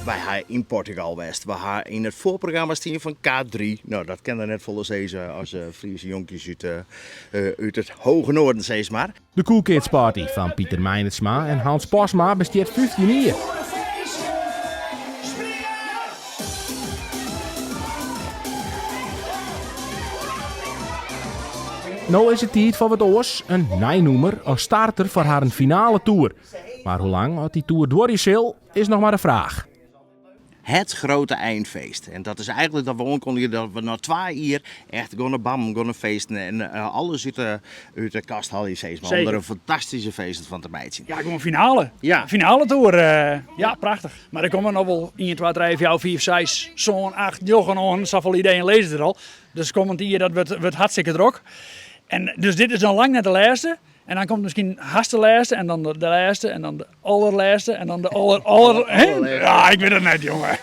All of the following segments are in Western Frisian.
Wy ha yn Portugal west, we ha yn it foarprogramma stien fan K3. No, dat kin der net folle sizze as Friese jonkjes út, út it Hoge Noorden, sis mar. De Cool Kids Party fan Pieter Meinertsma en Hans Postma bestiet 15 jier. No is it tiid foar wat oars, in nij nûmer as starter foar harren finale toer. Mar hoe lang oft dy toer duorje sil, is noch mar de fraach. Het grote eindfeest. En dat is eigenlijk dat we oankondigje dat we nei twa jier echt gonna bam, gonna feesten en alles út de, út de kast helje, sis mar, om der in fantastyske feest fan te meitsjen. Ja, gewoan finale. Ja. Finale toer. Ja, prachtich. Mar der komme noch wol 1, 2, 3, 4, 5, 6, 7, 8, 9 oan. Safolle ideeën lizze der al. Dus kommend jier dat wurdt, wurdt hartstikke drok. En dus dit is dan lang net de lêste. En dan komt miskien hast de lêste en dan de lêste en dan de allerlêste en dan de aller, aller, hè? Ja, ik wit it net, jonge.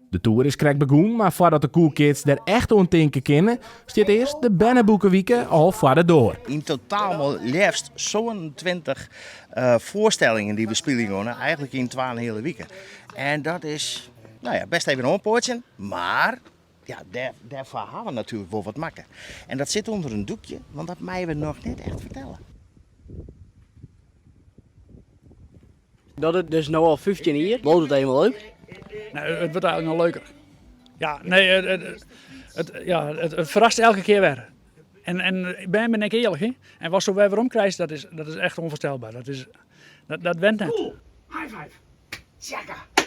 De toer is krekt begûn, mar foardat de Cool Kids der echt oan tinke kinne, stiet earst de Berneboekewike al foar de doar. Yn totaal mar leafst 27 foarstellingen dy't we spylje geane, eigentlik yn twa en in heale wike. En dat is, no ja, best even oanpoatsjen, mar ja, dêr, dêrfoar ha we natuerlik wol wat makke. En dat sit ûnder in doekje, want dat meie we noch net echt fertelle. Dat it dus no al 15 jier, bliuwt it even leuk? Nee, it wurdt eigentlik noch leuker. Ja, nee, it, it, it, ja, it, it ferrast elke kear wer. En, en bern binne ek earlik, hè? En watsto wer werom krijst, dat is, dat is echt onvoorstelbaar. Dat, is, dat, dat went net. Cool. High five. Tjaka.